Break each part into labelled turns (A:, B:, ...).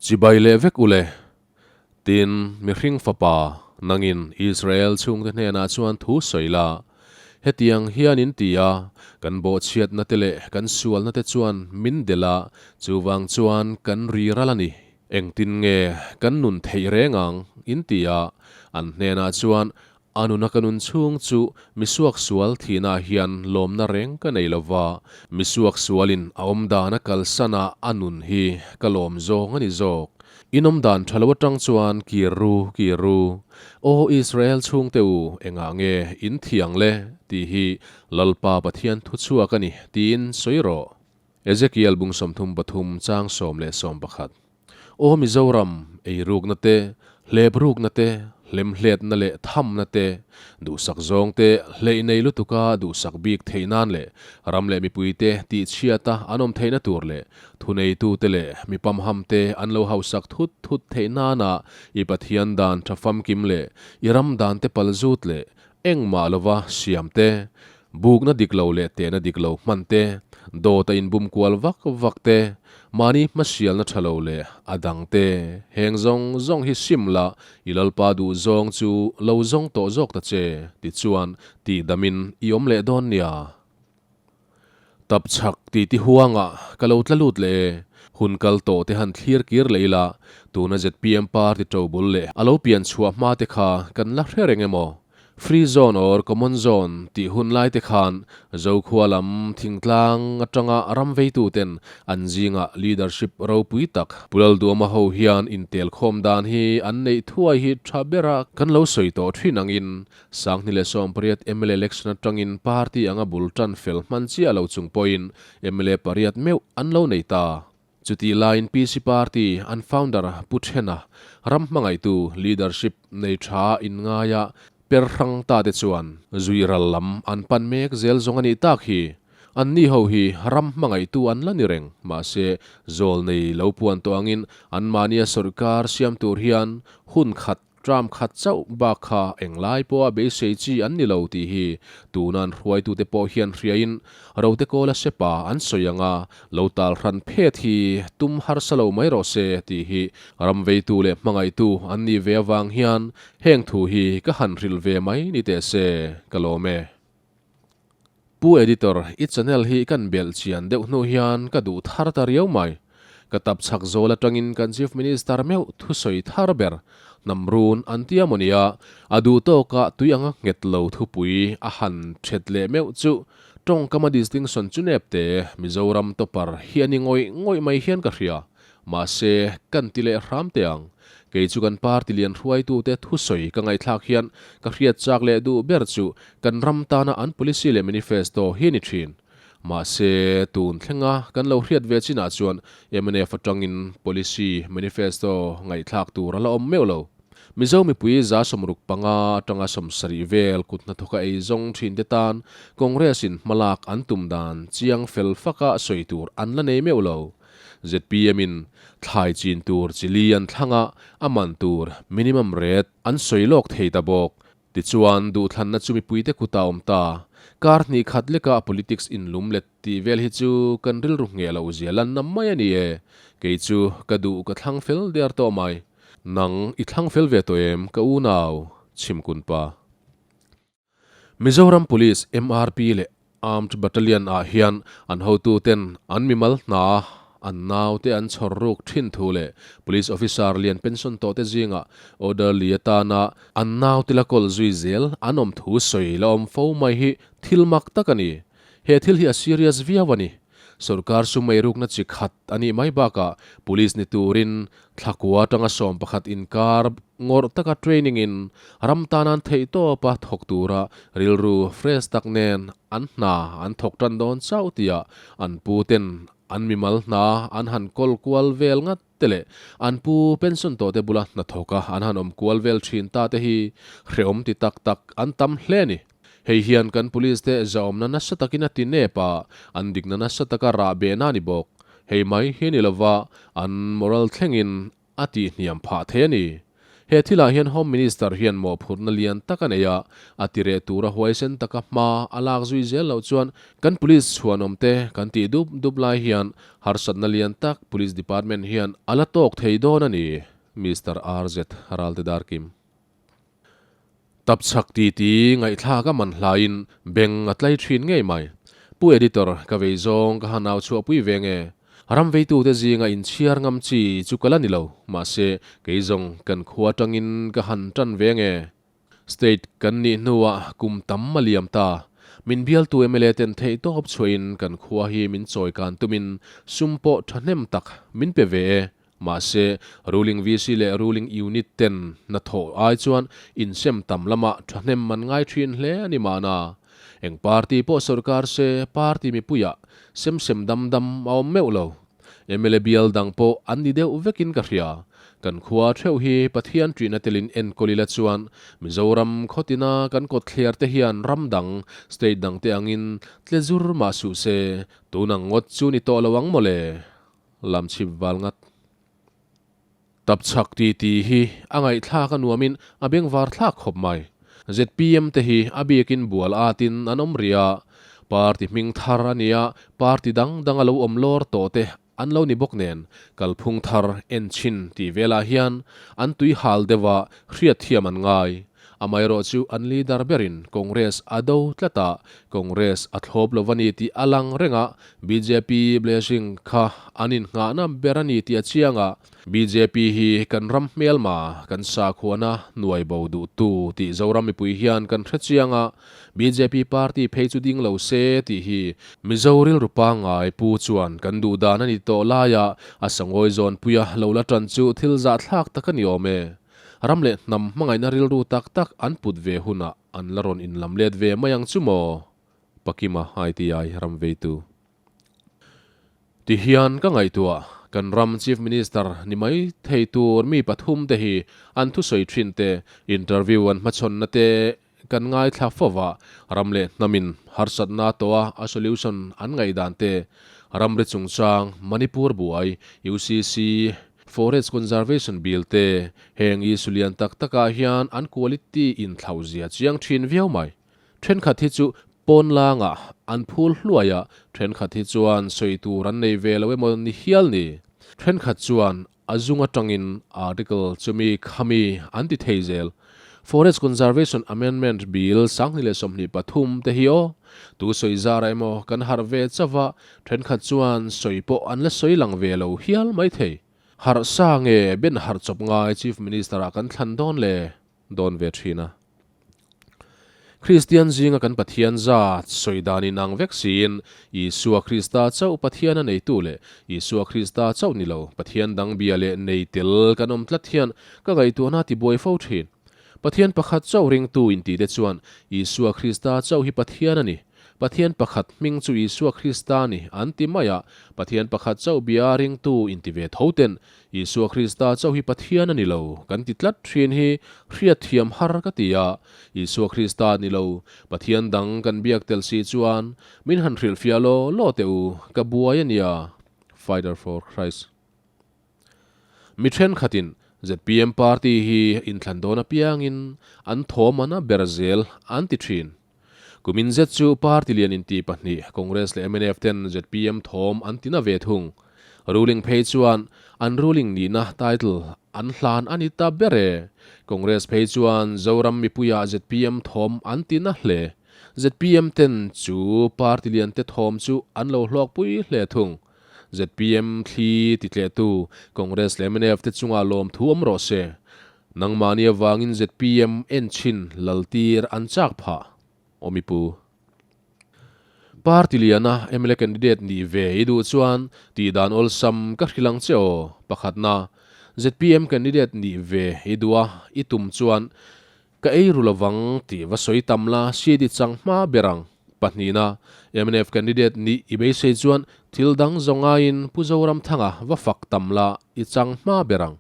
A: Chibai leh vek u le. Tin, mihring fapa, nangin Israel chhungte hnenah chuan thu sawi la, Hetiang hian in ti a, kan bawhchhiatna te leh kan sualna te chuan min delh a, chuvang chuan kan ri ral a ni. Engtin nge kan nun theih reng ang? In ti a, an hnenah chuan, A nuna ka nun chhung chu misuak sual thihnaah hian lawmna reng ka nei lo va, misuak sualin a awm dan a kalsan a a nun hi ka lawm zawng a ni zawk. In awm dan tha lo atang chuan kir ru, kir ru. Aw Israel chhungte u, engah nge in thiang le? tih hi Lalpa Pathian thuchhuak a ni, tiin sawi rawh. Ezekiel bung 33 chang 11. Aw Mizoram, eirukna te, hleprukna te, hlemhletna leh thamna te, duhsak zawng te, hleih nei lutuka duhsak bik theih nan leh ram leh mipuite tihchhiata an awm theihna tur leh thuneitute leh mi pamhamte an lo hausak thut thut theih nana i Pathian dan tha famkim leh i ram dan te palzut leh engmah lova siam te, bukna dik lo leh tehna dik lo hman te, dawt a inbum kual vak vak te, mahni hmasialna tha lo leh a dang te, heng zawng zawng hi sim la, i Lalpa duh zawng chu lo zawng tawh zawk ta che, tichuan tihdamin i awm leh dawn nia. Tap chhak ti ti huangah ka lo tla lut leh e. Hun kal tawh te han thlir kir leh ila, tuna zpm party to bul leh a lo pian chhuah hma te kha kan la hre reng emaw? Free zone or common zone tih hun lai te khan Zokhua lam thingtlang atanga ram veitu ten an zingah leadership ropui tak Pu Lalduama ho hian intelkhawm dan hi an neih thuai hi tha bera kan lo sawi tawh thin angin 2018 mla election atangin party anga bul tan fel hman chiah lo chung pawhin mla pariat meuh an lo nei ta. Chutih laiin PC party an founder Pu Thena ram hmangaihtu leadership nei tha inngaia per hrang ta te chuan zui ral lam an pan mek zel zawng a nih tak hi. Anni ho hi ram hmangaihtu an la ni reng, mahse zawl nei lo puan tawh angin anmahnia sawrkar siam tur hian hun khat Tram khat chauh bak kha englai pawha beisei chi an ni lo tih hi tuna an hruaitute pawh hian hriain rote kawla sepa an sawi ang a, lo tal hran phet hi tum harsa lo mai rawh se tih hi ram veitu leh hmangaihtu an nih ve avang hian heng thu hi ka han hrilh ve mai ni teh se ka lawm e. Pu Editor, i channel hi kan belh chian deuh hnu hian ka duh thar ta riau mai. Ka tap chhak zawl atangin kan Chief Minister meuh thusawi thar ber, hnam run an tia maw nia, a duh tawkah tui anga nghet lo thupui a han thet leh meuh chu tawngkama distinction chu nep te Mizoram topper hi a ni ngawih ngawih mai hian ka hria. Mahse, kan ti leh hram teh ang. Kei chu kan party lian hruaitute thusawi ka ngaihthlak hian ka hriat chak leh duh ber chu kan ram tana an policy leh manifesto hi a ni thin. Mahse, tun thlenga kan lo hriat ve chinah chuan mnf atangin policy manifesto ngaihthlak tur a la awm meuh lo. Mizo mipui 65 atanga 70 vel kut hnathawka ei zawng thinte tan Congress-in hmalak an tum dan chiang fel faka sawi tur an la nei meuh lo. Zpm in thlai chin tur chi li an thlang a, a man tur minimum rate an sawi lawk thei ta bawk. Tichuan, duhthlanna chu mipuite kutah awm ta. Kar hnih khat leka politics inlum let tih vel hi chu kan rilru ngheh loh zia lanna mai a ni e. Kei chu ka duh ka thlang fel der tawh mai. Nang i thlang fel ve tawh em ka unau? Chhimkunpa. Mizoram Police, MRP leh Armed Battalion ah hian an hotuten an mimal hna an naute an chhawr ruk thin thu leh Police Officer lian pension tawh te zingah orderly atana an naute la kawl zui zel an awm thu sawi la awm fo mai hi thil mak tak a ni. He thil hi a serious viau a ni. Sorkar sum eirukna chi khat a nih mai bakah Police ni turin Thlakua atanga 11 inkar ngawrh taka training in ram tan an theih tawp a thawk tura rilru fresh tak nen an hna an thawk tan dawn chauh tihah an pu ten an mimal hna an han kawl kual vel ngat te leh an pu pension tawh te bula hnathawka an han awm kual vel thin ta te hi hrehawm ti tak tak an tam hle a ni. Hei hian kan police te zahawmna nasa takin a ti nep a, an dikna nasa taka rah behna a ni bawk. Hei mai hi a ni lova, an moral thlengin a tihhniam phah thei a ni. He thilah hian Home Minister hian mawhphurhna lian tak a nei a, a tireh tura huaisen taka hma a lak zui zel loh chuan kan police chhuanawm te kan tih dup dup lai hian harsatna lian tak Police Department hian a la tawk thei dawn a ni, Mister RZ Ralte Darkim. Tapchhak titi ngaihthlak a man hlaiin beng a tlai thin ngei mai. Pu Editor, ka vei zawng ka han au chhuahpui ve nge. Ram veitute zinga inchhiar ngam chi chu ka la ni lo, mahse kei zawng kan khua atangin ka han tan ve nge. State kan nih hnuah kum tam a liam ta. Min bialtu mla ten theihtawp chhuahin kan khua hi min chawi kan tumin sum pawh thahnem tak min pe ve e. Mahse, ruling VC leh ruling unit ten hnathawh ai chuan insem tam lamah thahnem an ngai thin hle a ni mahna. Eng party pawh sorkar se party mipuiah sem sem dam dam a awm meuh lo. Mla bial dang pawh an ni deuh vekin ka hria. Kan khua theuh hi Pathian ṭihna telin enkawl ila chuan Mizoram khawtina kan kawtthliar te hian ram dang, state dang te angin tle zur mah suh se, tun ang ngawt chu ni tawh lo ang mawle. Lam chhip val ngat. Tapchhak ti ti hi a ngaihthlak a nuamin a bengvar thlak khawp mai. ZPM te hi a biakin bual atin an awm rih a, party hming thar a nia, party dang dang a lo awm lawr tawh te an lo ni bawk nen, kalphung thar enchhin tih velah hian an tui hal deuh a, hriatthiam an ngai. Amaherawh chu an leader berin Congress a do tlat a, Congress a thlawp lo a ni tih a lang reng a, bjp blessing kha an innghahna ber a ni tih a chiang a, bjp hi kan ram hmelma, kan sakhuana hnuai bo duhtu tih Zoram mipui hian kan hre chiang a, bjp party phei chu ding lo se tih hi Mizo rilru pangngai pu chuan kan duh dan a ni tawh laia a sangawi zawnpuia lo la tan chu thil zahthlak tak a ni awm e. Ram leh hnam hmangaihna rilru tak tak an put ve hunah an la rawn inlam let ve mai ang chu maw? Pakima ITI ram veitu. Ti hian ka ngaihtuah, kan ram Chief Minister ni mai thei tur mi pathum te hi an thusawi thin te, interview an hmachhawnna te kan ngaithla fova, ram leh hnamin harsatna tawha a solution an ngaihdan te, ramri chungchang, Manipur buai, UCC, Forest Conservation Bill te, heng issue lian tak takah hian an quality inthlauh zia chiang thin viau mai. Thenkhat hi chu pawn langah an phul hluai a, thenkhat hi chuan sawi tur an nei ve lo emaw ni hial ni. Thenkhat chuan a zung atangin article chumi khami an ti thei zel. Forest Conservation Amendment Bill 2023 te hi aw, tu sawi zara emaw kan harh ve chauh a, thenkhat chuan sawi pawh an la sawi lang ve lo hial mai thei. Harh sa nge ben harh chawp ngai Chief Minister ah kan thlan dawn le dawn ve thin a. Kristian zinga kan Pathian zat sawi dan inang vek siin Isua Krista chauh Pathian a neitu leh Isua Krista chauh ni lo Pathian dang bia leh nei tel kan awm tlat hian ka ngaihtuahna a tibuai fo thin. Pathian pakhat chauh ringtu intihte chuan Isua Krista chauh hi Pathian a ni. Pathian pakhat hming chu Isua Krista a ni an ti mai a, Pathian pakhat chauh bia a ringtu inti ve tho ten Isua Krista chauh hi Pathian a ni lo kan ti tlat thin hi hriatthiam har ka ti a, Isua Krista a ni lo, Pathian dang kan biak tel si chuan min han hrilhfiah law law teh u, ka buai a nia. Fighter for Christ. Mi thenkhatin zpm party hi inthlan dawn apiangin an thawm an a ber zel an ti thin. Kumin zet chu party lian inti pahnih Congress leh mnf ten zpm thawm an ti na ve thung. Ruling phei chuan an ruling nihna title an hlan a ni ta ber e. Congress phei chuan Zoram mipuiah zpm thawm an ti na hle. Zpm ten chu party lian te thawm chu an lo hlawkpui hle thung. Zpm thli ti tlehtu Congress leh mnf te chungah lawmthu awm rawh se. Nangmahni avangin zpm enchhin laltir an chak phah, Awmipu. Party liana mla candidate nih ve i duh chuan tihdan awlsam ka hrilh ang che aw. Pakhatna, zpm candidate nih ve i duh a, i tum chuan ka ei ru lovang tih va sawi tam la, seat i chang hma ber ang. Pahnihna, mnf candidate nih i beisei chuan thil dang zawng aiin Pu Zoramthanga va fak tam la, i chang hma ber ang.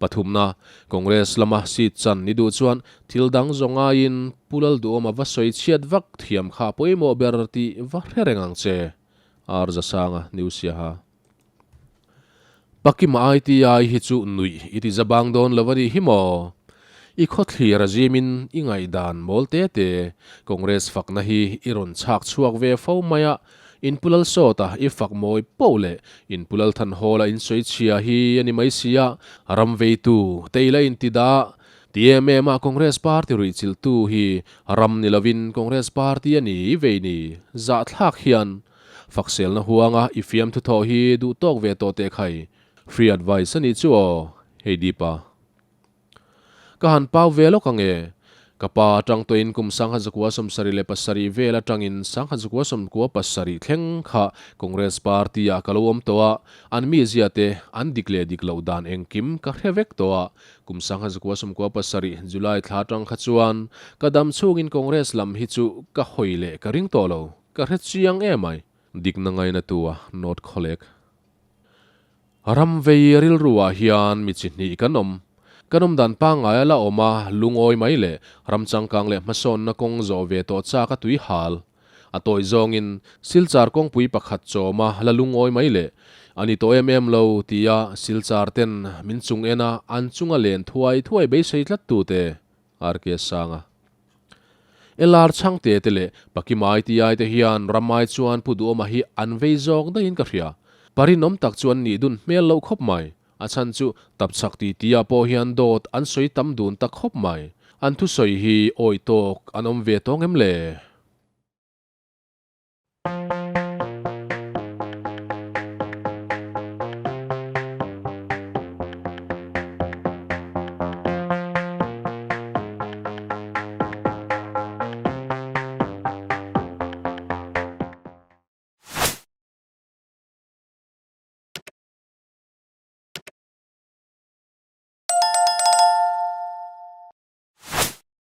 A: Pathumna, Congress lama seat chan ni duh chuan thil dang zawng aiin Pu Lalduhawma va sawi chhiat vak thiam kha pawimawh ber tih va hre reng ang che. R Zasanga, New Siaha. Pakima ITI hi chu nuih i ti zabang dawn lo a nih hi maw? I khawthlir a zimin i ngaihdan mawl te te Congress fakna hi i rawn chhak chhuak ve fo mai a, in pu lal sawta i fak mawi poh leh in pu lal thanhawla in sawi chhia hi a ni mai sia, ram veitu te ila inti dah. Ti em em a Congress party ruihchilhtu hi ram ni lovin Congress party a ni i vei ni zahthlak hian fakselna huanga i fiamthu thawh hi duh tawk ve tawh teh khai. Free advice a nih chu aw, hei Deepa. Ka han pau ve lawk ang e. Ka pa atang tawhin kum 1977 vel atangin 1997 thleng kha Congress Party ah ka lo awm tawh a, an mizia te an dik leh dik loh dan engkim ka hre vek tawh a. Kum 1997 July thla atang kha chuan ka dam chhungin Congress lam hi chu ka hawi leh ka ring tawh lo, ka hre chiang em ai. Dikna ngaina tu a nawt khawlek. Ram vei rilru ah hian mi chi hnih kan awm. Kan awm dan pangngai a la awm a, lungawi mai leh ram changkang leh hmasawnna kawng zawh ve tawh chak a tui hal. A tawi zawngin Silchar kawngpui pakhat chawm a la lungawi mai leh a ni tawh em em lo tia Silchar ten min chung en a an chunga len thuai thuai beisei tlat tute RK Sanga. LR Chhangte te leh Pakima ITI te hian ramai chuan Pu Duhawma hi an vei zawk daihin ka hria. Parinawm tak chu an nih dun hmel loh khawp mai. A chhan chu tapchhak titi ah pawh hian dawt an sawi tam dun ta khawp mai. An thusawi hi awi tawk an awm ve tawng em le?